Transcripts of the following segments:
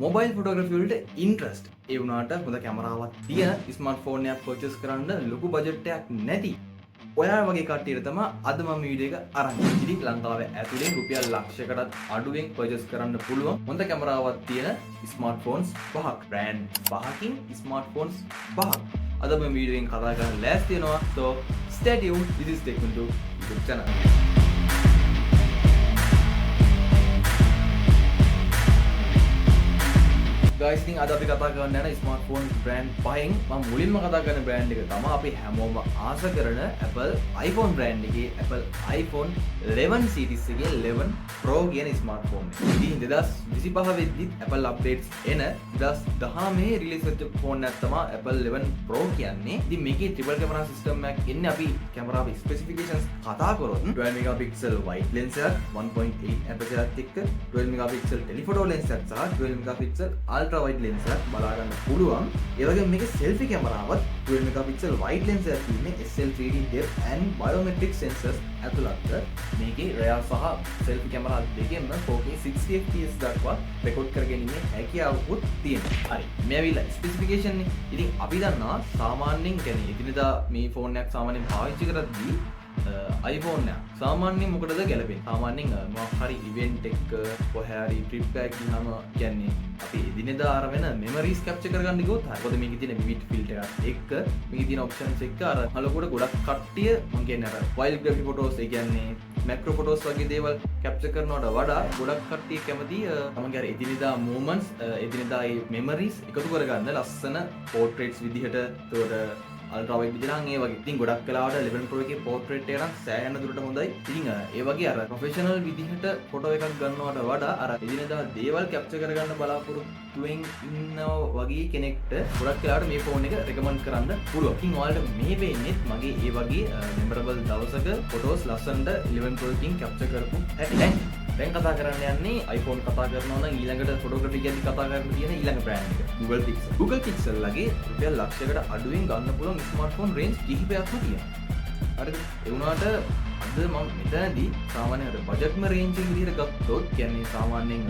Mobile ෆොටෝග්‍රැෆි වලට interest, ඒ වුණාට හොඳ කැමරාවක් තියෙන ස්මාර්ට්ෆෝන් එකක් පර්චේස් කරන්න ලොකු බජට් එකක් නැති ඔයා වගේ කට්ටියට තමයි අද මම මේ වීඩියෝ එක අරන් ආවේ. ඉතින් ලංකාවේ ඇතුලෙන් රුපියල් ලක්ෂයකටත් අඩුවෙන් පර්චේස් කරන්න පුළුවන් හොඳ කැමරාවක් තියෙන ස්මාර්ට්ෆෝන්ස් පහක්, බ්‍රෑන්ඩ් පහකින් ස්මාර්ට්ෆෝන්ස් පහක් අද මම වීඩියෝ එකෙන් කතා කරන්න ලෑස්ති වෙනවා. So stay tuned. This is Tech Windu YouTube channel. Guys, ඉතින් අද අපි කතා කරන්න යන ස්මාර්ට්ෆෝන් බ්‍රෑන්ඩ් පහෙන් මම මුලින්ම කතා කරන බ්‍රෑන්ඩ් එක තමයි අපි හැමෝම ආස කරන Apple iPhone brand එකේ Apple iPhone 11 series එකේ 11 Pro කියන ස්මාර්ට්ෆෝන් එක. ඉතින් 2025 වෙද්දිත් Apple updates එන 2019 රිලීස් වෙච්ච ෆෝන් එකක් තමයි Apple 11 Pro කියන්නේ. ඉතින් මේකේ ට්‍රිපල් කැමරා සිස්ටම් එකක් එන්නේ. අපි කැමරාවේ ස්පෙසිෆිකේෂන්ස් කතා කරොත් 12 මෙගාපික්සල් වයිඩ් ලෙන්ස් එකක් 1.8 ඇපචර් එකත් එක්ක, 12 මෙගාපික්සල් ටෙලිෆොටෝ ලෙන්ස් එකක් සහ 12 මෙගාපික්සල් අල්ට්‍රා වයිඩ් ලෙන්ස් එකක් බලා ගන්න පුළුවන්. ඒ වගේම මේකේ සෙල්ෆි කැමරාවත් 12 මෙගාපික්සල් වයිඩ් ලෙන්ස් එකක් තියෙන්නේ. SL3D depth and biometric sensors ඇතුළත් මේකේ රියර් සහ සෙල්ෆි කැමරා දෙකෙන්ම 4K 60 fps දක්වා රෙකෝඩ් කරගැනීමේ හැකියාවකුත් තියෙනවා. හරි. මේ ඇවිල්ලා ස්පෙසිෆිකේෂන් නේ. ඉතින් අපි දන්නවා සාමාන්‍යයෙන් කියන්නේ එදිනෙදා මේ ෆෝන් එකක් සාමාන්‍යයෙන් පාවිච්චි කරද්දී iPhone එක සාමාන්‍යයෙන් මොකටද ගැලපෙන්නේ? සාමාන්‍යයෙන් මොකක් හරි ඉවෙන්ට් එකක කොහේ හරි ට්‍රිප් එකක් ගියාම, කියන්නේ අපි එදිනෙදා අර වෙන මෙමරිස් කැප්චර් කරගන්න ගියොත් හරි. මොකද මේකේ තියෙන විවිඩ් ෆිල්ටර් එකත් එක්ක, මේකේ තියෙන ඔප්ෂන්ස් එක්ක අර හලකොට ගොඩක් කට්ටිය මං කියන්නේ අර වයිල්ඩ් ග්‍රැෆි ෆොටෝස්, ඒ කියන්නේ මැක්‍රෝ ෆොටෝස් වගේ දේවල් කැප්චර් කරනවට වඩා ගොඩක් කට්ටිය කැමති තමන්ගේ අර එදිනෙදා මූව්මන්ට්ස්, එදිනෙදා ඒ මෙමරිස් එකතු කරගන්න ලස්සන පෝට්‍රේට්ස් විදිහට, එතකොට අල්ට්‍රා වයිඩ් විදිහට නම් ඒ වගේ. ඉතින් ගොඩක් වෙලාවට 11 Pro එකේ පෝට්‍රේට් එක නම් සෑහෙන දුරට හොඳයි. ඉතින් ඒ වගේ අර ප්‍රොෆෙෂනල් විදිහට ෆොටෝ එකක් ගන්නවට වඩා අර එදිනෙදා දේවල් කැප්චර් කරගන්න බලාපොරොත්තුවෙන් ඉන්නවා වගේ කෙනෙක්ට ගොඩක් වෙලාවට මේ ෆෝන් එක රෙකමන්ඩ් කරන්න පුළුවන්. ඉතින් ඔයාලට මේ පේන්නේත් මගේ ඒ වගේ මෙමරබල් දවසක ෆොටෝස් ලස්සනට 11 Pro එකකින් කැප්චර් කරපු හැටි. දැන් දැන් කතා කරන්න යන්නේ iPhone කතා කරනවා නම් ඊළඟට ෆොටෝග්‍රැෆි ගැන කතා කරන්න තියෙන ඊළඟ බ්‍රෑන්ඩ් එක Google Pixel. Google Pixel ලගේ රුපියල් ලක්ෂයකට අඩුවෙන් ගන්න පුළුවන් ස්මාර්ට්ෆෝන් රේන්ජ් කිහිපයක්ම තියෙනවා. හරිද? ඒ වුණාට අද මම මෙතනදී සාමාන්‍ය අර බජට්ම රේන්ජ් එක විදිහට ගත්තොත්, කියන්නේ සාමාන්‍යයෙන්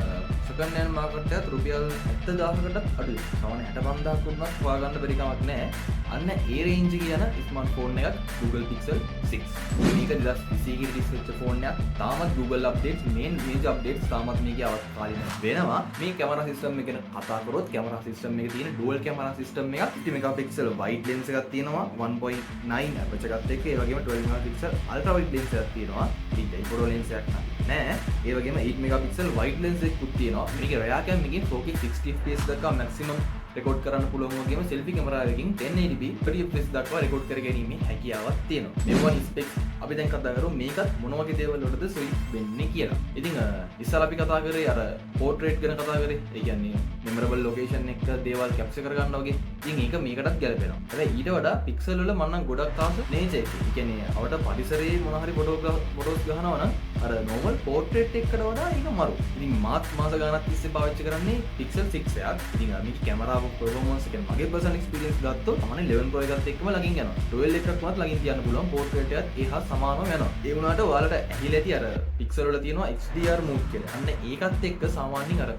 සෙකන්ඩ් හෑන්ඩ් මාකට් එකත් රුපියල් 70,000කටත් අඩුයි. සාමාන්‍ය 65,000ක් වුණත් හොයාගන්න බැරි කමක් නැහැ. අන්න ඒ රේන්ජ් එකේ යන ස්මාර්ට්ෆෝන් එකක් Google Pixel 6. මේක 2021 රිලීස් වෙච්ච ෆෝන් එකක්. තාමත් Google updates, main major updates තාමත් මේකේ අවකාලීන වෙනවා. මේ කැමරා සිස්ටම් එක ගැන කතා කරොත් කැමරා සිස්ටම් එකේ තියෙන ඩුවල් කැමරා සිස්ටම් එකක්, 50 මෙගාපික්සල් වයිඩ් ලෙන්ස් එකක් තියෙනවා 1.9 ඇපචර් එකත් එක්ක. ඒ වගේම 12 මෙගාපික්සල් අල්ට්‍රා වයිඩ් ලෙන්ස් එකක් තියෙනවා. ඉතින් ටෙලිෆොටෝ ලෙන්ස් එකක් නම් නෑ. ඒ වගේම 8 මෙගාපික්සල් වයිඩ් ලෙන්ස් එකකුත් තියෙනවා. මේකේ රියර් කැම් එකෙන් 4K 60 fps දක්වා මැක්සිමම් රෙකෝඩ් කරන්න පුළුවන් වගේම සෙල්ෆි කැමරාවකින් 1080p 30 fps දක්වා රෙකෝඩ් කර ගැනීමේ හැකියාවක් තියෙනවා. මේ වන් ස්පෙක්ස් අපි දැන් කතා කරමු මේකත් මොන වගේ දේවල් වලටද සුයිට් වෙන්නේ කියලා. ඉතින් ඉස්සර අපි කතා කරේ අර පෝට්‍රේට් ගැන කතා කරේ. ඒ කියන්නේ මෙමරබල් ලොකේෂන් එක දේවල් කැප්චර් කරගන්න වගේ. ඉතින් ඒක මේකටත් ගැලපෙනවා. හැබැයි ඊට වඩා පික්සල් වල මම නම් ගොඩක් ආස නේචර් එකේ. ඒ කියන්නේ අවට පරිසරයේ මොන හරි ෆොටෝස් ගහනවා නම් අර නෝමල් පෝට්‍රේට් එකකට වඩා ඒක මරු. ඉතින් මාත් මාස ගාණක් තිස්සේ පාවිච්චි කරන්නේ Pixel 6 එකක්. ඉතින් මේක කැමරාව පර්ෆෝමන්ස් එක මගේ පර්සනල් එක්ස්පීරියන්ස් ගත්තොත් සාමාන්‍ය 11 Pro එකත් එක්කම ළඟින් යනවා. 12 එකක් වත් ළඟින් තියන්න පුළුවන්, පෝට්‍රේට් එකත් ඒ හා සමානව යනවා. ඒ වුණාට ඔයාලට ඇහිලා ඇති අර Pixel වල තියෙනවා HDR mode කියලා. අන්න ඒකත් එක්ක සාමාන්‍යයෙන් අර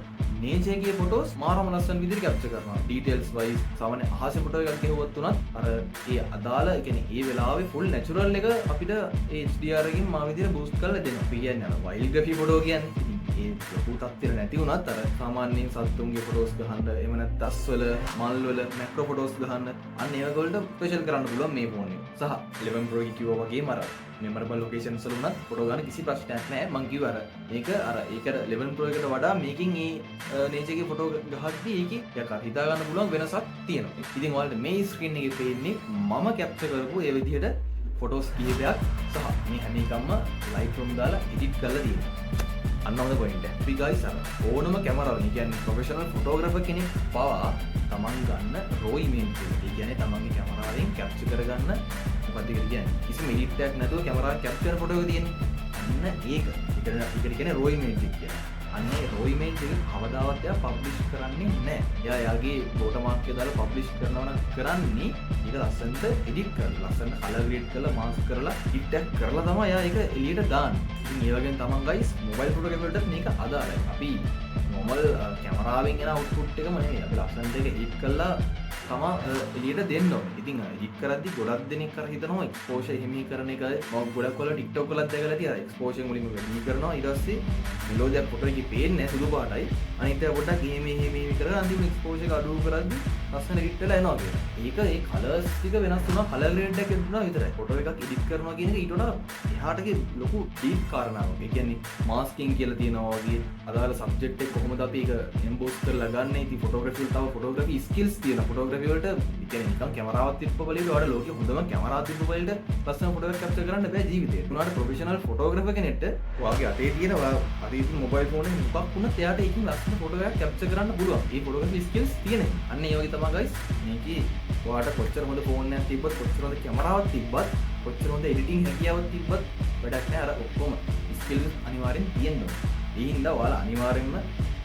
නේචර් එකේ ෆොටෝස් මාරම ලස්සන විදිහට කැප්චර් කරනවා. ඩීටේල්ස් වයිස් සාමාන්‍ය අහසේ ෆොටෝ එකක් ගැහුවොත් උනත් අර ඒ අදාළ, ඒ කියන්නේ ඒ වෙලාවේ ෆුල් නැචරල් එක අපිට ඒ HDR එකකින් මා විදිහට බූස්ට් කරලා දෙනවා. අපි කියන්නේ අර වයිල්ඩ් ග්‍රැෆි ෆොටෝ කියන්නේ. ඉතින් ඒ ලොකු තත්ත්වෙට නැති වුණත් අර සාමාන්‍යයෙන් සත්තුන්ගේ ෆොටෝස් ගහන්න, එහෙම නැත්නම් ගස් වල මල් වල මැක්‍රෝ ෆොටෝස් ගහන්න, අන්න ඒ වගේ වලට ස්පෙෂල් කරන්න පුළුවන් මේ ෆෝන් එක. සහ 11 Pro එකේ කිව්වා වගේම අර මෙමරබල් ලොකේෂන්ස් වල වුණත් ෆොටෝ ගන්න කිසි ප්‍රශ්නයක් නැහැ. මං කිව්වා අර මේක අර ඒකට 11 Pro එකට වඩා මේකෙන් ඒ නේචර් එකේ ෆොටෝ ගහද්දි ඒකේ ටිකක් අර හිතා ගන්න පුළුවන් වෙනසක් තියෙනවා. ඉතින් ඔයාලට මේ ස්ක්‍රීන් එකේ පේන්නේ මම කැප්චර් කරපු ඒ විදිහට ෆොටෝස් කිහිපයක් සහ මේ හැම එකක්ම Lightroom දාලා එඩිට් කරලා තියෙනවා. අන්න හොඳ පොයින්ට් එක. අපි ගයිස් අර ඕනම කැමරාවකින්, ඒ කියන්නේ ප්‍රොෆෙෂනල් ෆොටෝග්‍රැෆර් කෙනෙක් පවා තමන් ගන්න රෝ ඉමේජ් එක. ඒ කියන්නේ තමන්ගේ කැමරාවෙන් කැප්චර් කරගන්න, මොකක්ද ඒකට කියන්නේ? කිසිම එඩිට් එකක් නැතුව කැමරාවෙන් කැප්චර් කරන ෆොටෝ එක තියෙන්නේ. අන්න ඒක. ඒකට කියන්නේ රෝ ඉමේජ් එක කියලා. අන්න ඒ රෝ ඉමේජ් එක කවදාවත් එයා පබ්ලිෂ් කරන්නේ නැහැ. එයා එයාගේ වෝටර්මාර්ක් එක දාලා පබ්ලිෂ් කරනවා නම් කරන්නේ ඒක ලස්සනට එඩිට් කරලා, ලස්සනට කලර් ග්‍රේඩ් කරලා, මාස්ක් කරලා, එඩිට් එකක් කරලා තමයි එයා ඒක එළියට දාන්නේ. ඉතින් ඒ වගේම තමන් ගයිස් මොබයිල් ෆොටෝග්‍රැෆි වලටත් මේක අදාළයි. අපි නෝමල් කැමරාවෙන් එන අවුට්පුට් එකම නෙමෙයි. අපි ලස්සනට ඒක එඩිට් කරලා තමා එළියට දෙන්න ඕනේ. ඉතින් එඩිට් කරද්දි ගොඩක් දෙනෙක් අර හිතනවා එක්ස්පෝෂර් එහෙම කරන එක. මම ගොඩක් වෙලාවට TikTok වලත් දැකලා තියෙනවා. එක්ස්පෝෂර් මුලින්ම වැඩි කරනවා. ඊට පස්සේ මෙලෝ දෙයක් ෆොටෝ එකේ පේන්නේ නැහැ, සුදු පාටයි. අනිත් ඒවා පොඩ්ඩක් එහෙම එහෙම එහෙම කරලා අන්තිමට එක්ස්පෝෂර් එක අඩු කරද්දි ලස්සන එඩිට් වෙලා එනවා කියලා. ඒක ඒ කලර්ස් ටික වෙනස් වුණා, කලර් ග්‍රේඩ් එකක් වුණා විතරයි. ෆොටෝ එකක් එඩිට් කරනවා කියන එක ඊට වඩා එහාට ගිය ලොකු ඩීප් කාරණාවක්. ඒ කියන්නේ මාස්කින් කියලා තියෙනවා වගේ අදාළ සබ්ජෙක්ට් එක කොහොමද අපි ඒක එම්බෝස් කරලා ගන්න. ඉතින් ෆොටෝග්‍රැෆි වල තව ෆොටෝග්‍රැෆි ස්කිල්ස් තියෙනවා. ෆොටෝග්‍රැෆි වලට ඒ කියන්නේ නිකන් කැමරාවක් තිබ්බ පළියට ඔයාලා ලෝකේ හොඳම කැමරාවක් තිබ්බ පළියට ලස්සන ෆොටෝ එකක් කැප්චර් කරන්න බෑ ජීවිතේ. උනාට ප්‍රොෆෙෂනල් ෆොටෝග්‍රැෆර් කෙනෙක්ට ඔයාගේ අතේ තියෙන ඔයා අතේ තියෙන මොබයිල් ෆෝන් එකේ මොකක් වුණත් එයාට ඒකෙන් ලස්සන ෆොටෝ එකක් කැප්චර් කරන්න පුළුවන්. ඒ ෆොටෝග්‍රැෆි ස්කිල්ස් තියෙන හින්දා. අන්න ඒ වගේ තමයි ගයිස්, මේකේ ඔයාට කොච්චර හොඳ ෆෝන් එකක් තිබ්බත්, කොච්චර හොඳ කැමරාවක් තිබ්බත්, කොච්චර හොඳ එඩිටිං හැකියාවක් තිබ්බත් වැඩක් නෑ. අර ඔක්කොම ස්කිල්ස් අනිවාර්යෙන් තියෙන්න ඕනේ. ඒ හින්දා ඔයාලා අනිවාර්යෙන්ම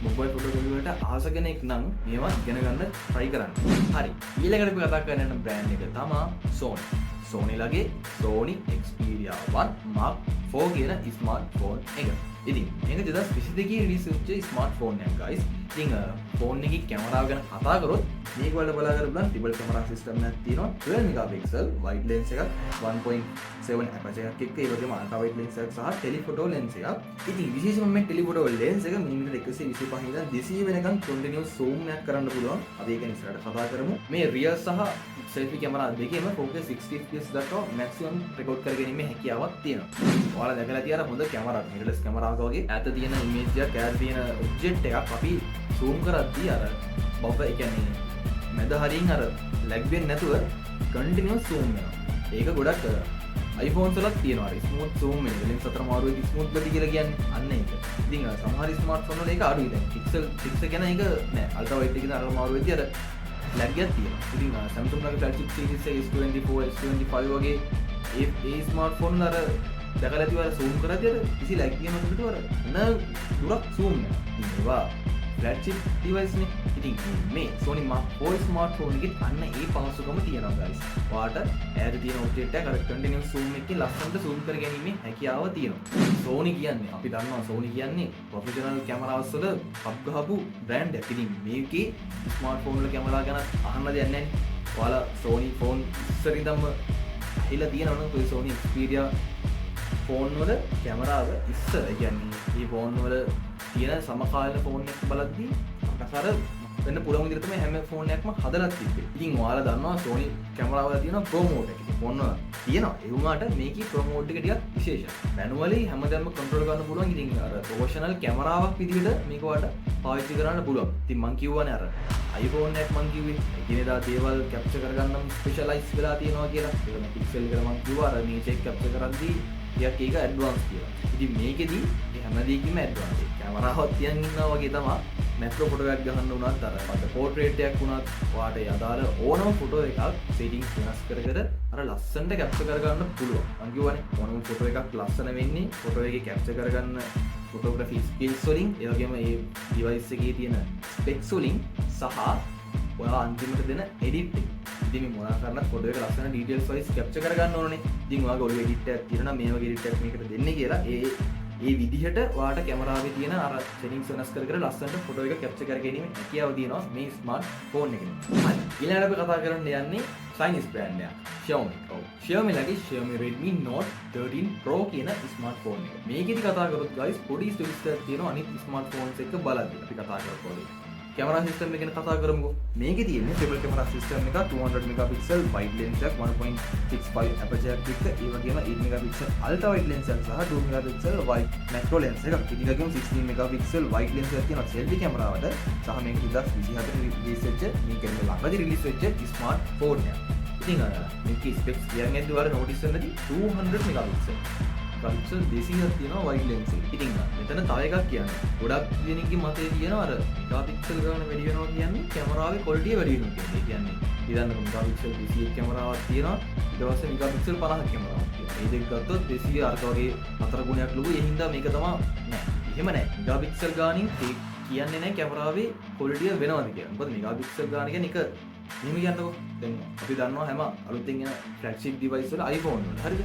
මොබයිල් ෆොටෝග්‍රැෆි වලට ආස කෙනෙක් නම් මේවා ඉගෙන ගන්න try කරන්න. හරි. ඊළඟට අපි කතා කරන්න යන බ්‍රෑන්ඩ් එක තමා Sony. Sony ලගේ Sony Xperia 1 Mark 4 කියන ස්මාර්ට්ෆෝන් එක. ඉතින් මේක 2022 රිලීස් වෙච්ච ස්මාර්ට්ෆෝන් එකක් ගයිස්. ඉතින් ෆෝන් එකේ කැමරාව ගැන කතා කරොත් මේක ඔයාලට බලා ගන්න පුළුවන් ට්‍රිපල් කැමරා සිස්ටම් එකක් තියෙනවා. 12 මෙගාපික්සල් වයිඩ් ලෙන්ස් එකක්, 1.7 ඇපචර් එකක් එක්ක, ඒ වගේම අල්ට්‍රා වයිඩ් ලෙන්ස් එකක් සහ ටෙලිෆොටෝ ලෙන්ස් එකක්. ඉතින් විශේෂයෙන්ම මේ ටෙලිෆොටෝ ලෙන්ස් එක මිලිමීටර් 125 ඉඳන් 200 වෙනකන් කන්ටිනියස් සූම් එකක් කරන්න පුළුවන්. අපි ඒක ගැන ඉස්සරහට කතා කරමු. මේ රියර් සහ සෙල්ෆි කැමරා දෙකේම 4K 60 fps දක්වා මැක්සිමම් රෙකෝඩ් කරගැනීමේ හැකියාවක් තියෙනවා. ඔයාලා දැකලා තියෙන හොඳ කැමරා, මිරර්ලස් කැමරාවක වගේ ඈත තියෙන ඉමේජ් එකක්, ඈත තියෙන ඔබ්ජෙක්ට් එකක් අපි සූම් කරද්දී අර බබ, ඒ කියන්නේ මැද හරියෙන් අර ලැග් වෙන්නේ නැතුව කන්ටිනියස් සූම් වෙනවා. ඒක ගොඩක් iPhones වලත් තියෙනවා අර ස්මූත් සූම් වෙන එක. ලෙන්ස් අතර මාරු වෙද්දි ස්මූත් ගති කියලා කියන්නේ අන්න ඒක. ඉතින් අර සමහර ස්මාර්ට්ෆෝන් වල ඒක අඩුයි. දැන් Pixel 6 ගැන ඒක නෑ. අල්ට්‍රා වයිඩ් එකේ අර මාරු වෙද්දි අර ලැග් එකක් තියෙනවා. ඉතින් අර Samsung ලගේ ෆ්ලැග්ෂිප් සීරීස් එක S24, S25 වගේ ඒ ඒ ස්මාර්ට්ෆෝන් වල අර දැකලා ඇතිව අර සූම් කරද්දී අර කිසි ලැග් එකක් නැතුව අර එන දුරක් සූම් වෙනවා. ඉතින් ඒවා ෆ්ලැග්ෂිප් ඩිවයිස් නේ. ඉතින් මේ Sony Mark 4 smartphone එකෙත් අන්න ඒ පහසුකම තියෙනවා ගයිස්. ඔයාට ඈත තියෙන ඔබ්ජෙක්ට් එක අර කන්ටිනියස් සූම් එකකින් ලස්සනට සූම් කර ගැනීමේ හැකියාව තියෙනවා. Sony කියන්නේ අපි දන්නවා, Sony කියන්නේ ප්‍රොෆෙෂනල් කැමරාස් වල කප් ගහපු බ්‍රෑන්ඩ් එකක්. ඉතින් මේකේ ස්මාර්ට්ෆෝන් වල කැමරා ගැන අහන්න දෙයක් නැහැ නේ. ඔයාලා Sony phone ඉස්සර ඉඳන්ම ඇහිලා තියෙනවා නම් ඔය Sony Xperia phone වල කැමරාව ඉස්සර, ඒ කියන්නේ මේ ෆෝන් වල තියෙන සමකාලීන ෆෝන් එක බලද්දී මට අර වෙන්න පුළුවන් විදිහට තමයි හැම ෆෝන් එකක්ම හදලා තිබ්බේ. ඉතින් ඔයාලා දන්නවා Sony කැමරාවල තියෙන ප්‍රෝ මෝඩ් එක. ඉතින් ෆෝන් වල තියෙනවා. ඒ වුණාට මේකේ ප්‍රෝ මෝඩ් එක ටිකක් විශේෂයි. මැනුවලි හැමදේම කන්ට්‍රෝල් කරන්න පුළුවන්. ඉතින් අර ප්‍රොෆෙෂනල් කැමරාවක් විදිහට මේක ඔයාලට පාවිච්චි කරන්න පුළුවන්. ඉතින් මං කිව්වනේ අර iPhone එකක් මං කිව්වේ එදිනෙදා දේවල් කැප්චර් කරගන්නම් ස්පෙෂලයිස් වෙලා තියෙනවා කියලා. ඒක මේ පික්සල් එකට මං කිව්වා අර නේචර් එක කැප්චර් කරද්දී ටිකක් ඒක ඇඩ්වාන්ස් කියලා. ඉතින් මේකෙදි ඒ හැම දෙයකින්ම ඇඩ්වාන්ස්. ඒ කැමරාවක් තියන් ඉන්නවා වගේ තමයි මැක්‍රෝ ෆොටෝ එකක් ගහන්න වුණත්, අර අද පෝට්‍රේට් එකක් වුණත් ඔයාට ඒ අදාළ ඕනම ෆොටෝ එකක් සෙටින්ග්ස් වෙනස් කර කර අර ලස්සනට කැප්චර් කරගන්න පුළුවන්. මං කිව්වනේ ඕනම ෆොටෝ එකක් ලස්සන වෙන්නේ ෆොටෝ එකේ කැප්චර් කරගන්න ෆොටෝග්‍රැෆි ස්කිල්ස් වලින්, ඒ වගේම ඒ ඩිවයිස් එකේ තියෙන ස්පෙක්ස් වලින් සහ ඔයා අන්තිමට දෙන එඩිට් එක. ඉතින් මේ මොනවා කරනත් ෆොටෝ එක ලස්සන ඩීටේල්ස් වයිස් කැප්චර් කරගන්න ඕනනේ. ඉතින් ඔයාගේ ඔළුවේ එඩිට් එකක් තියෙනවා නම් මේ වගේ එඩිට් එකක් මේකට දෙන්නේ කියලා ඒ ඒ විදිහට ඔයාට කැමරාවේ තියෙන අර සෙටින්ග්ස් වෙනස් කර කර ලස්සනට ෆොටෝ එක කැප්චර් කර ගැනීම හැකියාව තියෙනවා මේ ස්මාර්ට් ෆෝන් එකෙන්. හරි. ඊළඟට අපි කතා කරන්න යන්නේ චයිනීස් බ්‍රෑන්ඩ් එකක්. Xiaomi. ඔව්. Xiaomi ලගේ Xiaomi Redmi Note 13 Pro කියන ස්මාර්ට්ෆෝන් එක. මේකෙදි කතා කරොත් ගයිස් පොඩි ස්ටොරිස් එකක් තියෙනවා අනිත් ස්මාර්ට්ෆෝන්ස් එක්ක බලද්දි. අපි කතා කරොත් වගේ. කැමරා සිස්ටම් එක ගැන කතා කරමුකෝ. මේකේ තියෙන්නේ ට්‍රිපල් කැමරා සිස්ටම් එකක්, 200 මෙගාපික්සල් වයිඩ් ලෙන්ස් එකක්, 1.65 ඇපචර් එකක් එක්ක, ඒ වගේම 8 මෙගාපික්සල් අල්ට්‍රා වයිඩ් ලෙන්ස් එකක් සහ 2 මෙගාපික්සල් වයිඩ් මැක්‍රෝ ලෙන්ස් එකක්. ඉතින් ඒකම 16 මෙගාපික්සල් වයිඩ් ලෙන්ස් එකක් තියෙනවා සෙල්ෆි කැමරාවට සහ මේක 2024 රිලීස් වෙච්ච, මේ කියන්නේ ළඟදි රිලීස් වෙච්ච ස්මාර්ට් ෆෝන් එකක්. ඉතින් අර මේකේ ස්පෙක්ස් කියන් යද්දි ඔයාලා නොටිස් වෙන්නදී 200 මෙගාපික්සල් පික්සල් 200ක් තියෙනවා වයිඩ් ලෙන්ස් එක. ඉතින් මෙතන තව එකක් කියන්න. ගොඩක් දෙනෙක්ගේ මතය තියෙනවා අර මෙගාපික්සල් ගාන වැඩි වෙනවා කියන්නේ කැමරාවේ ක්වොලිටිය වැඩි වෙනවා කියන්නේ. ඒ කියන්නේ හිතන්නකෝ මෙගාපික්සල් 200ක් කැමරාවක් තියෙනවා. ඊට පස්සේ මෙගාපික්සල් 50ක් කැමරාවක් තියෙනවා. මේ දෙක ගත්තොත් 200 අරක වගේ හතර ගුණයක් ලොකු. ඒ හින්දා මේක තමයි නෑ. එහෙම නෑ. මෙගාපික්සල් ගානින් කියන්නේ නෑ කැමරාවේ ක්වොලිටිය වෙනවද කියලා. මොකද මෙගාපික්සල් ගාන කියන්නේ එක මෙහෙම කියන්නකෝ. දැන් අපි දන්නවා හැම අලුතෙන් එන ෆ්ලැග්ෂිප් ඩිවයිස් වල iPhone වල. හරිද?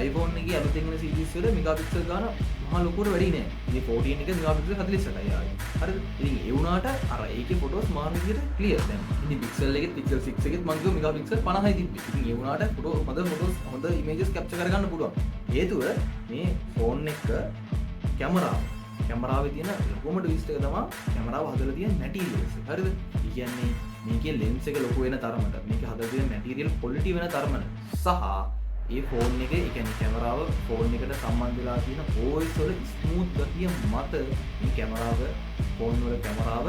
iPhone එකේ අලුතෙන් එන සීරීස් වල මෙගාපික්සල් ගාන මහා ලොකුවට වැඩි නෑ. ඉතින් 14 එකේ මෙගාපික්සල් 48යි ආවේ. හරිද? ඉතින් ඒ වුණාට අර ඒකේ ෆොටෝස් මාර විදියට ක්ලියර් දැන්. ඉතින් Pixel එකෙත් Pixel 6 එකෙත් මං කිව්ව මෙගාපික්සල් 50යි තිබ්බේ. ඉතින් ඒ වුණාට ෆොටෝ හොඳ ෆොටෝස්, හොඳ ඉමේජස් කැප්චර් කරගන්න පුළුවන්. හේතුව මේ ෆෝන් එක කැමරාවේ තියෙන ලොකුම ට්විස්ට් එක තමයි කැමරාව හදලා තියෙන මැටීරියල්ස් එක. හරිද? ඒ කියන්නේ මේකේ ලෙන්ස් එක ලොකු වෙන තරමට, මේකේ හදලා තියෙන මැටීරියල් ක්වොලිටි වෙන තරමට සහ ඒ ෆෝන් එකේ, ඒ කියන්නේ කැමරාව ෆෝන් එකට සම්බන්ධ වෙලා තියෙන OS වල ස්මූත් ගතිය මත මේ කැමරාව, ෆෝන් වල කැමරාව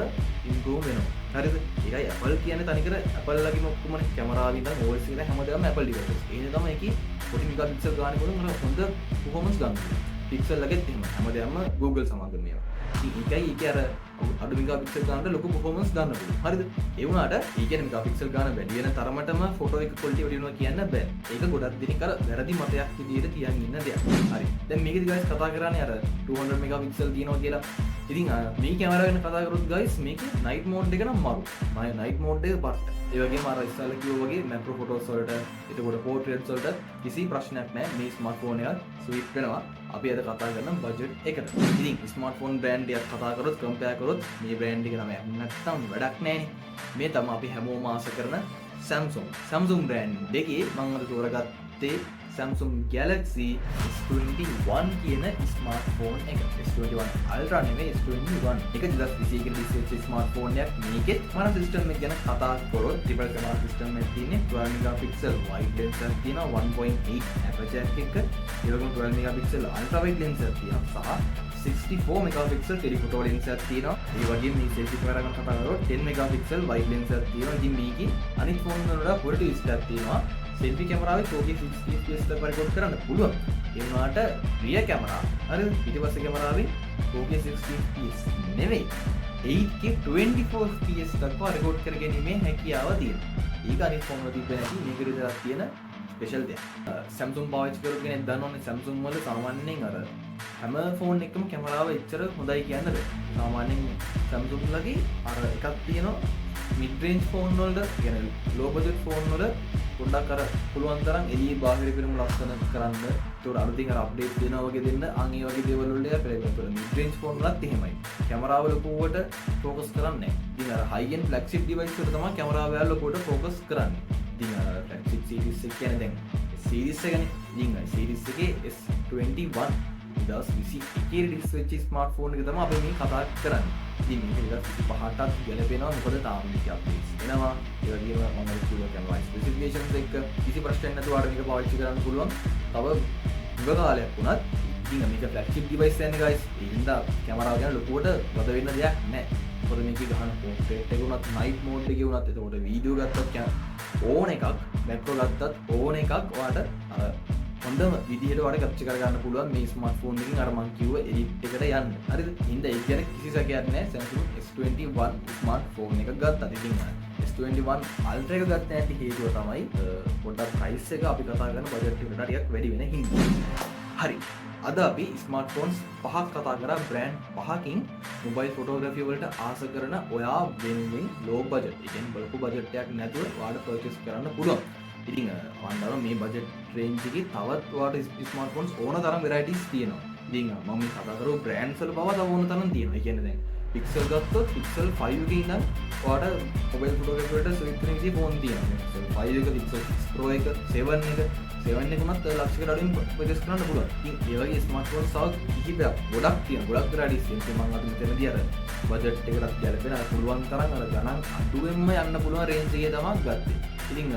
ඉම්ප්‍රූව් වෙනවා. හරිද? ඒකයි Apple කියන්නේ තනිකර Apple ලගේම ඔක්කොමනේ, කැමරාව ඉඳන් OS එක ඉඳන් හැමදේම Apple devices. ඒ නිසා තමයි ඒකේ පොඩි මෙගාපික්සල් ගානේ වලින් අර හොඳ පර්ෆෝමන්ස් ගන්න පුළුවන්. Pixel ලගෙත් එහෙම හැමදේම Google සමාගම මේවා. ඉතින් ඒකයි ඒකේ අර අඩු මෙගාපික්සල් ගානට ලොකු පර්ෆෝමන්ස් ගන්න පුළුවන්. හරිද? ඒ වුණාට ඒ කියන්නේ මෙගාපික්සල් ගාන වැඩි වෙන තරමටම ෆොටෝ එක ක්වොලිටි වැඩි වෙනවා කියන්න බෑ. ඒක ගොඩක් දෙනෙක් අර වැරදි මතයක් විදියට තියන් ඉන්න දෙයක්. හරි. දැන් මේකෙදි ගයිස් කතා කරන්නේ අර 200 මෙගාපික්සල් තියෙනවා කියලා. ඉතින් මේ කැමරාව ගැන කතා කරොත් ගයිස්, මේකේ නයිට් මෝඩ් එක නම් මරු. මම නයිට් මෝඩ් එක පට්ට. ඒ වගේම අර ඉස්සෙල්ලා කිව්වා වගේ මැක්‍රෝ ෆොටෝස් වලට, එතකොට පෝට්‍රේට්ස් වලට කිසි ප්‍රශ්නයක් නැහැ. මේ ස්මාර්ට්ෆෝන් එකත් සුයිට් වෙනවා. අපි අද කතා කරන බජට් එකට. ඉතින් ස්මාර්ට්ෆෝන් බ්‍රෑන්ඩ් එකක් කතා කරොත්, කම්පෙයාර් කරොත් මේ බ්‍රෑන්ඩ් එක නම නැත්තම් වැඩක් නෑනේ. මේ තමයි අපි හැමෝම ආස කරන Samsung. Samsung brand එකේ මම අද තෝරගත්තේ Samsung Galaxy S21 කියන ස්මාර්ට්ෆෝන් එක. S21 Ultra නෙමෙයි, S21. ඒක 2021 රිලීස් වෙච්ච ස්මාර්ට්ෆෝන් එකක්. මේකෙත් මම සිස්ටම් එක ගැන කතා කරොත් ට්‍රිපල් කැමරා සිස්ටම් එකක් තියෙන්නේ. 12 මෙගාපික්සල් වයිඩ් ලෙන්ස් එකක් තියෙනවා 1.8 ඇපර්චර් එකක් එක්ක. ඒ වගේම 12 මෙගාපික්සල් අල්ට්‍රා වයිඩ් ලෙන්ස් එකක් තියෙනවා සහ 64 මෙගාපික්සල් ටෙලිෆොටෝ ලෙන්ස් එකක් තියෙනවා. ඒ වගේම මේ සෙල්ෆි කැමරා ගැන කතා කරොත් 10 මෙගාපික්සල් වයිඩ් ලෙන්ස් එකක් තියෙනවා. ඉතින් මේකේ අනිත් ෆෝන් වල වඩා පොඩි ට්විස්ට් එකක් තියෙනවා. සෙල්ෆි කැමරාවේ 4K 60 fps දක්වා රෙකෝඩ් කරන්න පුළුවන්. ඒ වුණාට රියර් කැමරා, හරිද? පිටිපස්සේ කැමරාවේ 4K 60 fps නෙවෙයි, 8K 24 fps දක්වා රෙකෝඩ් කර ගැනීමේ හැකියාව තියෙනවා. ඒක අනිත් ෆෝන් වල තිබ්බේ නැති මේක විතරක් තියෙන ස්පෙෂල් දෙයක්. Samsung පාවිච්චි කරපු කෙනෙක් දන්නවනේ, Samsung වල සාමාන්‍යයෙන් අර හැම ෆෝන් එකම කැමරාව එච්චර හොඳයි කියන්න බෑ. සාමාන්‍යයෙන් Samsung ලගේ අර එකක් තියෙනවා මිඩ් රේන්ජ් ෆෝන් වලට, කියන්නේ ලෝ බජට් ෆෝන් වල පොඩ්ඩක් අර පුළුවන් තරම් එළියේ බාහිර පෙනුම ලස්සන කරන්න. ඒතකොට අලුතින් අර අප්ඩේට් දෙනවා වගේ දෙන්න. අන් ඒ වගේ දේවල් වලට එයා පෙරේත. ඒතකොට මිඩ් රේන්ජ් ෆෝන් වලත් එහෙමයි. කැමරාව ලොකුවට ෆෝකස් කරන්නේ නැහැ. ඉතින් අර හයි එන්ඩ් ෆ්ලැග්ෂිප් ඩිවයිස් වල තමයි කැමරාව එයා ලොකුවට ෆෝකස් කරන්නේ. ඉතින් අර ෆ්ලැග්ෂිප් සීරීස් එක කියන්නේ දැන් සීරීස් එකනේ. ඉතින් අර සීරීස් එකේ S21 2021 release වෙච්ච ස්මාර්ට්ෆෝන් එක තමයි අපි මේ කතා කරන්නේ. ඉතින් මේක 2025ටත් ගැලපෙනවා, මොකද තාම මේක අප්ඩේට්ස් එනවා. ඒ වගේම මම අර කිව්වා කැමරා ස්පෙසිෆිකේෂන්ස් එක්ක කිසි ප්‍රශ්නයක් නැතුව ඔයාලට මේක පාවිච්චි කරන්න පුළුවන්. තව හුඟ කාලයක් වුණත්. ඉතින් මේක ෆ්ලැග්ෂිප් ඩිවයිස් එකනේ ගයිස්. ඒ හින්දා කැමරාව ගැන ලොකුවට වද වෙන්න දෙයක් නැහැ. මොකද මේකේ ගහන පෝට්‍රේට් එක වුණත්, නයිට් මෝඩ් එකේ වුණත්, එතකොට වීඩියෝ ගත්තත්, ඕන එකක්, මැක්‍රෝ ගත්තත්, ඕන එකක් ඔයාට අර හොඳම විදිහට ඔයාලට කැප්චර් කරගන්න පුළුවන් මේ ස්මාර්ට්ෆෝන් එකකින් අර මං කිව්ව එඩිට් එකට යන්න. හරිද? හින්දා ඒක ගැන කිසි සැකයක් නැහැ Samsung S21 smartphone එක ගත්තත්. ඉතින් S21 Ultra එක ගත්තේ නැති හේතුව තමයි පොඩ්ඩක් ප්‍රයිස් එක අපි කතා කරන බජට් එකට ටිකක් වැඩි වෙන හින්දා. හරි. අද අපි ස්මාර්ට්ෆෝන්ස් පහක් කතා කරා බ්‍රෑන්ඩ් පහකින්, මොබයිල් ෆොටෝග්‍රැෆි වලට ආස කරන ඔයා වෙනුවෙන් ලෝ බජට්. ඒ කියන්නේ ලොකු බජට් එකක් නැතුව ඔයාලට පර්චේස් කරන්න පුළුවන්. ඉතින් මම දන්නවා මේ බජට් රේන්ජ් එකේ තවත් ඔයාලට ස්මාර්ට්ෆෝන්ස් ඕන තරම් වෙරයිටිස් තියෙනවා. ඉතින් මම මේ කතා කරපු බ්‍රෑන්ඩ්ස් වල පවා තව ඕන තරම් තියෙනවා. ඒ කියන්නේ දැන් Pixel ගත්තොත් Pixel 5 එකේ ඉඳන් ඔයාලට මොබයිල් ෆොටෝග්‍රැෆි වලට සුයිට් වෙන විදිහේ ෆෝන් තියෙනවා. Pixel 5 එක, Pixel 6 Pro එක, 7 එක, 7 එක උනත් ලක්ෂයකට අඩුවෙන් පර්චේස් කරන්න පුළුවන්. ඉතින් ඒ වගේ ස්මාර්ට්ෆෝන්ස් තව කිහිපයක් ගොඩක් තියෙනවා. ගොඩක් වෙරයිටිස් තියෙනවා. ඉතින් මම අද මෙතනදී අර බජට් එකටත් ගැලපෙන අර පුළුවන් තරම් අර ගණන් අඩුවෙන්ම යන්න පුළුවන් රේන්ජ් එකේ තමයි ගත්තේ. ඉතින්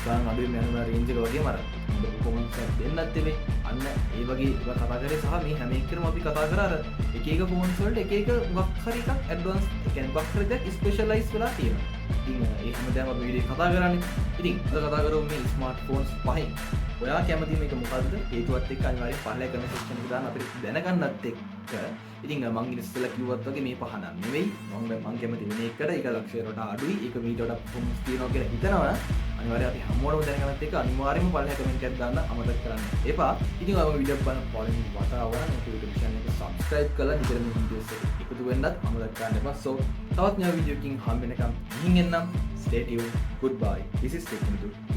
ගණන් අඩුවෙන් යන රේන්ජ් එක වගේම අර හොඳ පර්ෆෝමන්ස් එකක් දෙන්නත් එපේ. අන්න ඒ වගේ ඒවා කතා කරේ සහ මේ හැම එකකම අපි කතා කරා අර එක එක ෆෝන්ස් වලට එක එක මොකක් හරි එකක් ඇඩ්වාන්ස්, ඒ කියන්නේ මොකක් හරි දෙයක් ස්පෙෂලයිස් වෙලා තියෙනවා. ඉතින් ඒ හැමදේම අපි වීඩියෝ කතා කරන්නේ. ඉතින් අද කතා කරමු මේ ස්මාර්ට්ෆෝන්ස් පහෙන්. ඔයා කැමති මේක මොකද්ද? හේතුවත් එක්ක අනිවාර්යෙන් පහළ කමෙන්ට් සෙක්ෂන් එකේ දාන්න අපිට දැනගන්නත් එක්ක. ඉතින් මං ඉස්සෙල්ලා කිව්වත් වගේ මේ පහ නම් නෙවෙයි. මං මං කැමති වෙන එකකට ඒක ලක්ෂයට වඩා අඩුයි. ඒක මීට වඩා පර්ෆෝමන්ස් තියෙනවා කියලා හිතනවා. අනිවාර්යයෙන් අපි හැමෝටම දැනගන්නත් එක්ක අනිවාර්යයෙන්ම පහළ කමෙන්ට් එකක් දාන්න අමතක කරන්න එපා. ඉතින් ඔයා වීඩියෝ බලන පළවෙනි වතාව නම් අපේ YouTube channel එක subscribe කරලා දිගටම මේ වීඩියෝස් එක එකතු වෙන්නත් අමතක කරන්න එපා. So තවත් නව වීඩියෝ එකකින් හම්බ වෙනකම් ගිහින් එන්නම්. Stay tuned. Goodbye. This is Technical.